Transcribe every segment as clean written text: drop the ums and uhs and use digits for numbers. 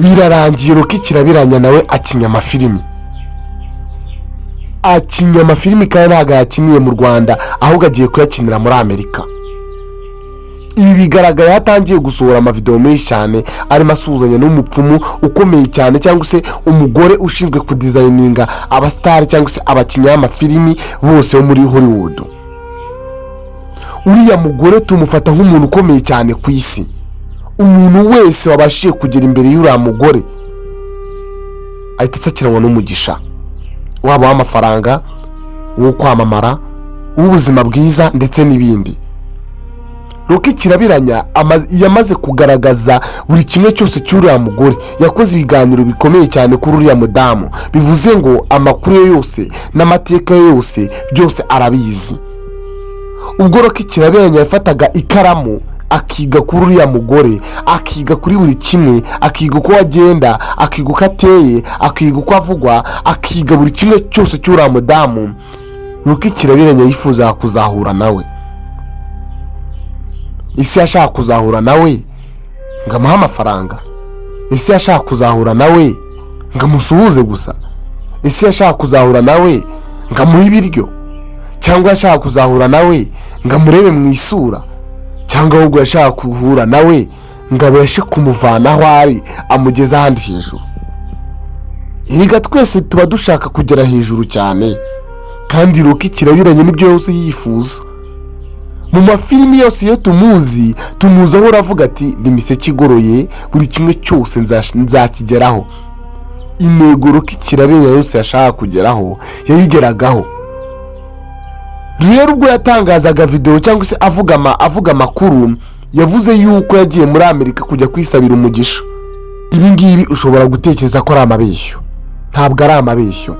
Birarangiye, Rocky Kirabiranya nawe akinnye amafilimi, akinnye amafilimi, kandi ntabwo yakiniye mu Rwanda, ahubwo agiye kuyakinira muri Amerika. Ibi bigaragaye atangiye gusohora amavidewo menshi cyane arimo asuhuzanya n'umupfumu ukomeye cyane, cyangwa se umugore ushinzwe kudesigninga abasitari cyangwa se abakinnyi b'amafilimi bose bo muri Hollywood. Uriya mugore tumufata nk'umuntu ukomeye cyane ku isi. Umuntu wese wabashije kugera imbere y'uriya mugore ahita asakiranwa n'umugisha, waba uw'amafaranga, uwo kwamamara, uw'ubuzima bwiza ndetse n'ibindi. Rocky Kirabiranya yamaze kugaragaza buri kimwe cyose cy'uriya mugore. Yakoze ibiganiro bikomeye cyane kuri uriya mudamu, bivuze ngo amakuru ye yose n'amateka ye yose, byose arabizi. Ubwo Rocky Kirabiranya yafataga ikaramu akiga kuri uriya mugore, akiga kuri buri kimwe, akiga uko agenda, akiga uko ateye, akiga uko avugwa, akiga buri kimwe cyose cy'uriya mudamu, Rocky Kirabiranya yifuzaga kuzahura nawe. Ese yashaka kuzahura nawe ngo amuhe amafaranga? Ese yashaka kuzahura nawe ngo amusuhuze gusa? Ese yashaka kuzahura nawe ngo amuhe ibiryo, cyangwa yashaka kuzahura nawe ngo amurebe mu isura, cyangwa ahubwo yashaka guhura nawe ngo abashe kumuvana aho ari amugeze ahandi hejuru? Erega twese tuba dushaka kugera hejuru cyane, kandi Rocky Kirabiranya nibyo yose yifuza. Mu mafilimi yose iyo tumuzi, tumuzi aho uravuga ati: "Ni miseke igoroye, buri kimwe cyose nzakigeraho." Intego Rocky Kirabiranya yose yashaka kugeraho yayigeragaho. Rero ubwo yatangazaga videwo cyangwa se avuga amakuru, yavuze yuko yagiye muri Amerika kujya kwisabira umugisha. Ibi ngibi ushobora gutekereza ko ari amabeshyo. Ntabwo ari amabeshyo.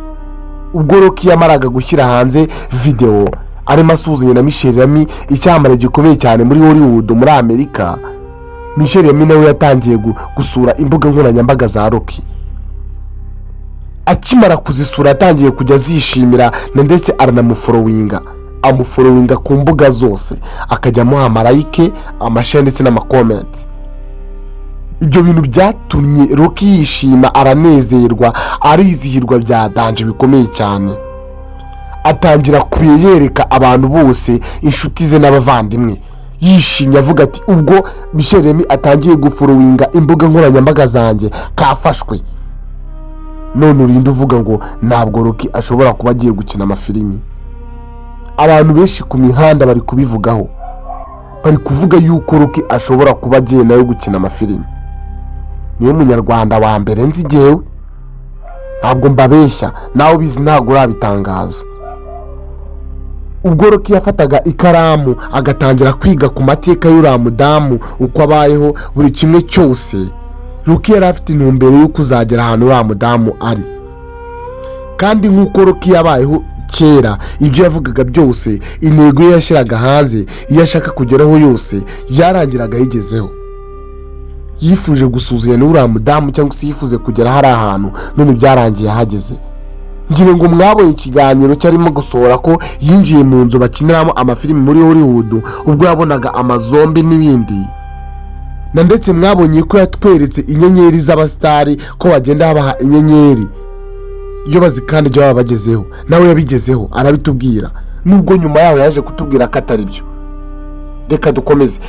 Ubwo Rocky yamaraga gushyira hanze videwo arimo asuhuzanya na Michelle Remy, icyamamare gikomeye cyane muri Hollywood muri Amerika, Michelle Remy nawe yatangiye gusura imbuga nkoranyambaga za Rocky. Akimara kuzisura, yatangiye kujya azishimira na ndetse aranamufollowinga, amufollowinga ku mbuga zose, akajya amuha amalike, amashare ndetse n'amacomment. Ibyo bintu byatumye Rocky yishima, aranezerwa, arizihirwa bya danger bikomeye cyane. Atangira kuyereka abantu bose, inshuti ze n'abavandimwe, yishimye avuga ati: "Ubwo Michelle Remy atangiye gufollowinga imbuga nkoranyambaga zanjye, kafashwe." None urinde uvuga ngo ntabwo Rocky ashobora kuba agiye gukina amafilimi? Abantu benshi ku mihanda bari kubivugaho, bari kuvuga yuko Rocky ashobora kuba agiye nawe gukina amafilimi. Niwe Munyarwanda wa mbere nzi jyewe, ntabwo mbabeshya, nawe ubizi ntabwo urabitangaza. Ubwo Rocky yafataga ikaramu agatangira kwiga ku mateka y'uriya mudamu, uko abayeho, buri kimwe cyose, Rocky yari afite intumbero yo kuzagera ahantu uriya mudamu ari. Kandi nk'uko Rocky yabayeho kera, ibyo yavugaga byose, intego ye yashyiraga hanze, iyo ashaka kugeraho yose, byarangiraga ayigezeho. Yifuje gusuhuzanya n'uriya mudamu cyangwa se yifuze kugera hari ahantu, none byarangiye ahageze. Ngira ngo mwabonye ikiganiro cyarimo gusohora ko yinjiye mu nzu bakiniramo amafilimi muri Hollywood, ubwo yabonaga amazombie n'ibindi, na ndetse mwabonye ko yatweretse inyenyeri z'abasitari, ko bagenda babaha inyenyeri iyo bazikandagira baba bagezeho. Nawe yabigezeho, arabitubwira, nubwo nyuma yaho yaje kutubwira ko atari byo. Reka dukomeze.